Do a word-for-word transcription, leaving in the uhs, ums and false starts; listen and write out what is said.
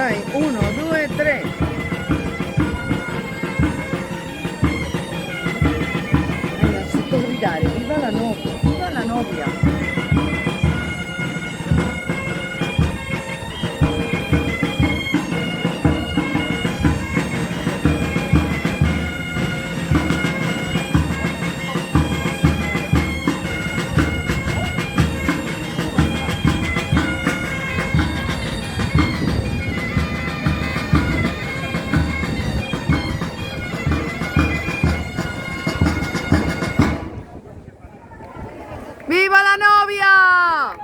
Ai, uno, due, tres. Ai, así que gritare, "Viva la novia, viva la novia". ¡Viva la novia!